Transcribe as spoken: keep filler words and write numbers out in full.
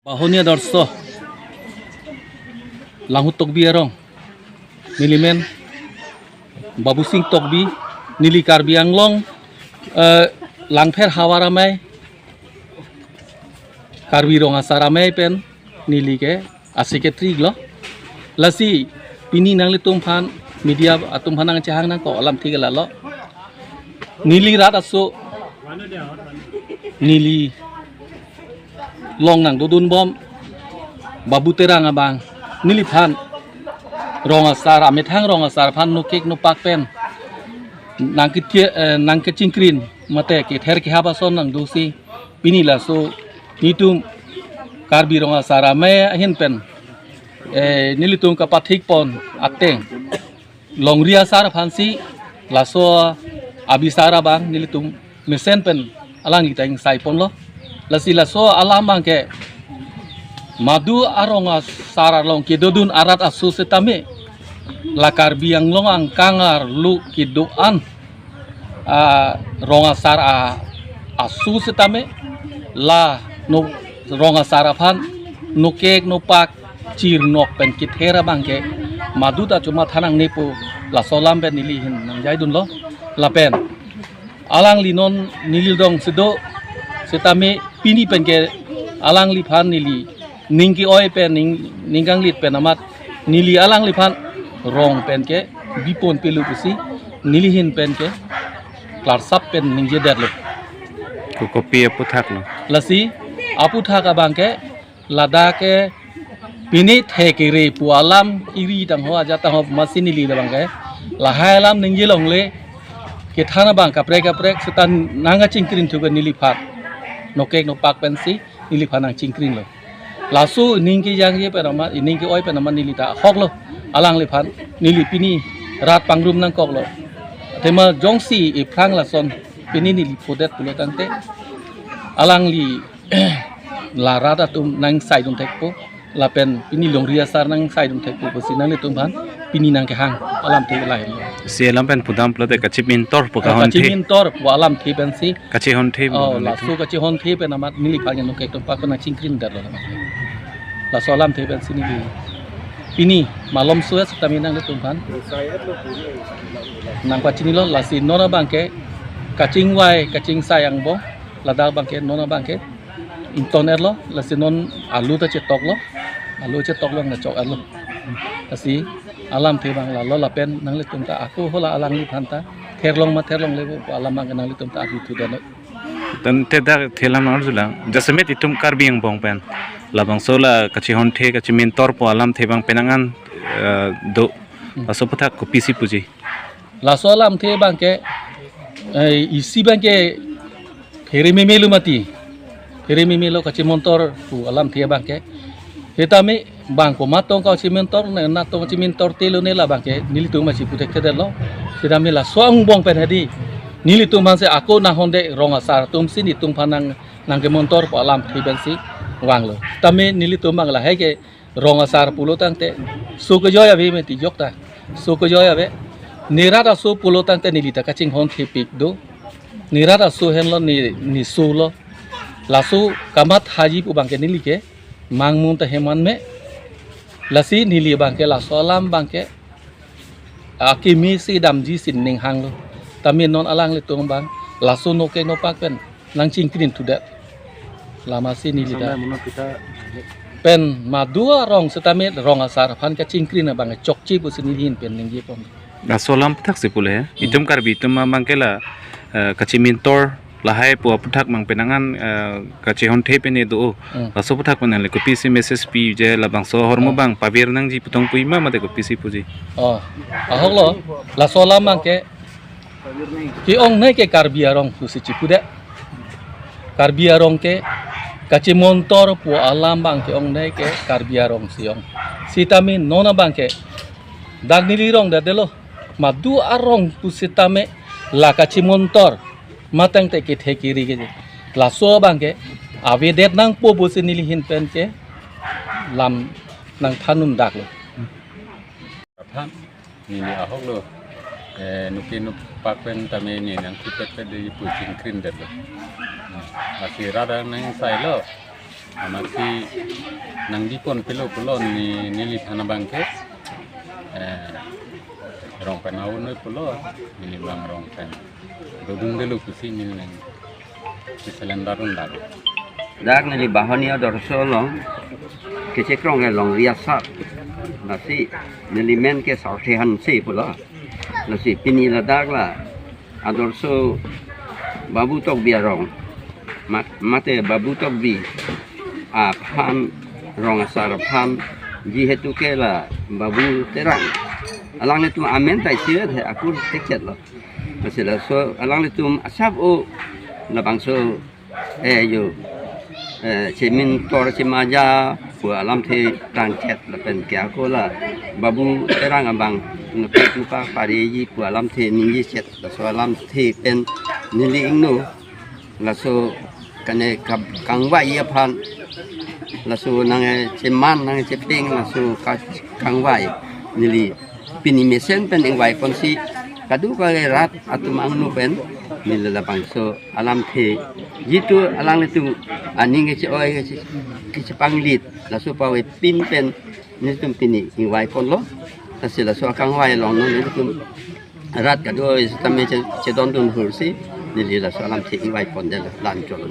Pahoni adorso, Langhut Tokbi arong, nelimen Babusing Tokbi, neli Karbi Anglong, eh, Langpher havar amei, Karbi Rong Asar Amei pen neli ke a secretary lo. Lasi pini nanglitum aphan, media atum aphan nangchehang nangkok alamthe ke lalo. Neli rat aso, neli along nangdodun bom Babu Terang abang, neliphan rong asar, amethang rong asar aphan nokek nopak pen nangkethia, eh, nangkechingkrin mate kether kehap ason nangdosi, pini laso netum Karbi Rong Asar Amei ahin pen, eh, nelitum kapathik pon ateng longri asar aphansi laso abisar abang nelitum mesen pen alangli ta ingsai ponlo. Lasi laso alam abang ke madu arong asar along kedodun arat aso setame, la Karbi Anglong angkang arlo kedo-an, ah, rong asar a, aso setame, la no rong asar aphan nokek nopak chirnok pen kether abang ke madu ta chuma thanang nepo, laso alam pen neli ahin nangjaidunlo. Lapen alangli non neli dong sedo setame, pini pen ke alangliphan neli ning ke-oi pen, ning, ning kanglit pen amat neli alangliphan rong pen ke bipon pelo pusi neli ahin pen ke klarsap pen ningjedetlo. Ko kopi aputhak lo? Lasi aputhak abang ke ladak ke pini thekere pu alam iri tangho ajat tangho masi neli labang ke lahai alam ningje longle, kethan abang kaprek kaprek seta nangkachingkrin thu ke neliphan nokek nopak pensi neliphan nangchingkrinlo. Laso ning kejangje pen amat, ning ke-oi pen amat neli ta ahoklo. Alangliphan neli pini rat pangrum nangkoklo. Athema jongsi iphrang lason pini neli phodet pulo tangte, alangli la rat atum nangsaidun thekpo, lapen pini longri asar nangsaidun thekpo pusi nanglitum aphan pini nangkehang alamthe lahai. Si alam pen pudam pulote kachimintor pu, ah, kahonthe, kachimintor pu alamthe pensi. Kachehonthe pu, oh, alamthe. Laso kachehonthe pen amat neliphan nokek nopak pen nangchingkrindetlo. Laso alamthe pensi neli pini malom suet setame nanglitum aphan nangpachinilo. Lasi non abang ke kachingvai kachingsai angbong, ladak abang ke non abang ke ington-etlo, lasi non alu ta chetoklo, alu chetoklo nangchok-etlo. Lasi alamthe abang lalo, lapen nanglitum ta ako hala alangliphan ta therlong ma therlongle pu alam abang ke nanglitum ta arju thudetlo. Tangte dak thelam arjulang, jasemet itum Karbi angbong pen labangso la kachehonthe kachimintor pu alamthe abang penang an, eh, do. Hmm. Laso aputhak kopisi puji? Laso alamthe abang ke, eh, isi abang ke phere memelo mati. Phere memelo kachimintor pu alamthe abang ke. Setame bang komat tong kachimintor, ne na tong chimintor telo ne labang ke nelitum masi puthekthedetlo. Setame laso angbong pen hedi nelitum aphansi ako nanghonde rong asar atumsi netum aphan nang, nangkemintor pu alamthe pensi vanglo. Setame nelitum abang lahai ke rong asar pulo tangte so kejoi ave mati jok ta. So kejoi ave. Ne rat aso pulo tangte neli ta kachinghonthepik do. Ne rat aso henlo, ne, ne solo. Laso kamathaji pu abang ke neli ke mangmun ta heman me. Lasi neli abang ke laso alam abang ke akimi si damji si ning hanglo. Tame non alanglitum abang laso nokek nopak pen nangchingkrin thudet. Lamasi neli ta. Sampai mono kita. Pen madu arong setame rong asar aphan kachingkrin abang chokche pusi neli ahin pen ningje pon. Laso alam aputhak si pule he. Hmm. Itum Karbi atum abang ke la, eh, kachimintor lahai pu aputhak abang penang an, eh, kachehonthe pen ne do. Hmm. Laso aputhak pen le kopisi message piji, labangso ahormu, oh, abang pavir nangji pu tong puji ma mate kopisi puji? Oh, ahoklo. Laso alam abang ke ke-ongnei ke Karbi arong pusi chipudet. Karbi arong ke kachimintor pu alam abang ke-ongnei ke Karbi arong si ong. Setame non abang ke dak neli rongdedetlo. Madu arong pusitame la kachimintor ma tangte kethe kiri ke. Laso abang ke avedet nangpo pusi neli ahin pen ke lam nangthan-un daklo. Aphan neli ahoklo, eh, nokek nopak pen tame ne nangthipet pet de pu chingkrindetlo. Lasi rat nangsailo. Amatsi nangdipon pelo pulo ni neliphan abang ke, eh, rong pen aunoi pulo, neli abang rong pen dodun delo pusi neli nang si selendar undar. Dak neli Bahoni Adorsho along kechekrong ke longri asar. Lasi neli men ke Sarthe Hanse pulo. Lasi pini ladak la Adorsho Babu Tokbi arong. Ma-, mate Babu Tokbi aphan, rong asar aphan, jihetu ke la Babu Terang. Alanglitum amen ta isi he akur tekchet lo. Lasi laso alanglitum asap o labangso, eh, yo, eh, chemin tor chemaja pu alamthe tangchet lapen ke ako la Babu Terang abang ngepe kupa pareji pu alamthe ningjechet, laso alamthe pen neli ingno laso kane kap-, kangvai aphan, laso nangcheman nangchepeng laso ka-, kangvai neli pini mesen pen ingvai ponsi kadokave rat atum angno pen neli labangso alamthe jitu alanglitum aning keche-oi keche-, kechepanglit laso pavepin pen nelitum pini ingvai ponlo. Lasi laso akangvai along non nelitum rat kadokave sitame che-, chedondun hursi neli laso alamthe ingvai pondetlo, la-an cholo.